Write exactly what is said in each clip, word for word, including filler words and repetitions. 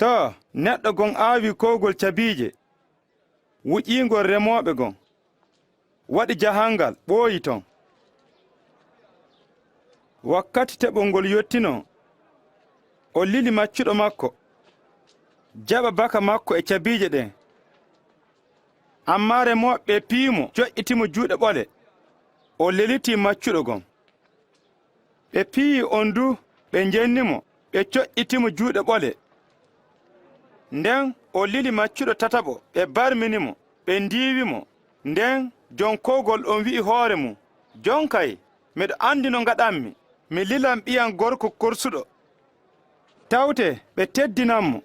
Yoo, neɗɗo gon aawi kowgol cabiije, wuƴiingol remooɓe gon, waɗi jahangal, ɓooyi ton. Wakkati teɓol ngol yottinoo, o lili maccuɗo makko, jaɓa baka makko e cabiije ɗen. Ammaa remooɓe ɓen piyi mo, coƴƴiti mo juuɗe ɓole. O lelitii maccuɗo gon. Ɓe piyi on du, ɓe njenni mo, ɓe coƴƴiti mo juuɗe ɓole. Nden o lili maccuɗo tataɓo, ɓe barmini mo, ɓe ndiiwi mo. Nden jon kowgol on wi'i hoore mun, "Jon kay, miɗo andi no ngaɗanmi. Mi lilan ɓiyam gorko korsuɗo." Tawte ɓe teddinan mo.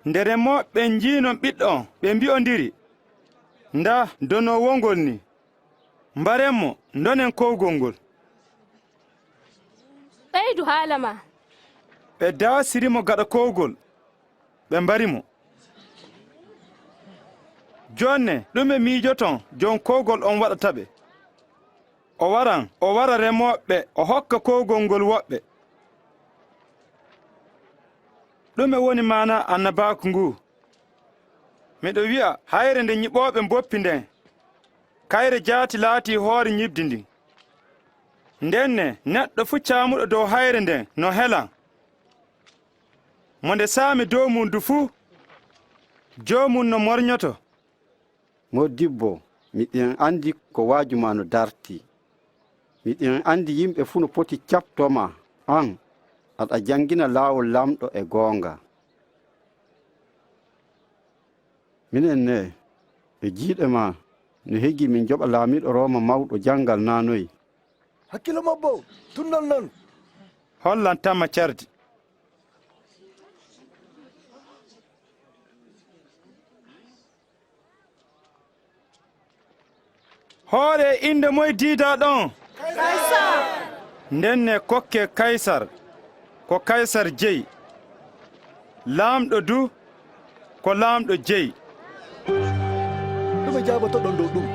Nde remooɓe ɓen njiinon ɓiɗɗo on, ɓe mbi'ondiri, "Ndaa, donoowo ngol nii. Mbaren mo, ndonen kowgol ngol." Ɓeydu haala ma. Ɓe daasiri mo gaɗa kowgol, ɓe mbari mo. Joonne, ɗume miijoton jon kowgol on waɗata ɓe? O waran, o wara remooɓe, o hokka kowgol ngol woɓɓe. Ɗume woni maana annabaaku ngu? Miɗo wi'a, hayre nde nyiɓooɓe mboppi nden, kayre jaati laatii hoore nyiɓdi ndin. Ndenne, neɗɗo fuu caamuɗo dow hayre nden no helan. Mo nde saami dow mun du fuu, joomum no mornyoto. Modibbo, miɗen andi ko waaju ma no dartii. Miɗen andi yimɓe fuu no poti caɓto ma, an, aɗa jangina laawol Laamɗo e goonga. Minen ne, e jiiɗe ma, no hegi min joɓa laamiiɗo Rooma mawɗo jangal naa noy? Hakkilo mobbo, tun non non. Hollan tama cardi. Hoore, innde moy diidaa ɗon? Kaysar! Ndenne kokkee Kaysar ko Kaysar jeyi, Laamɗo du ko Laamɗo jeyi. Ɗume jaabotoɗon dow ɗum?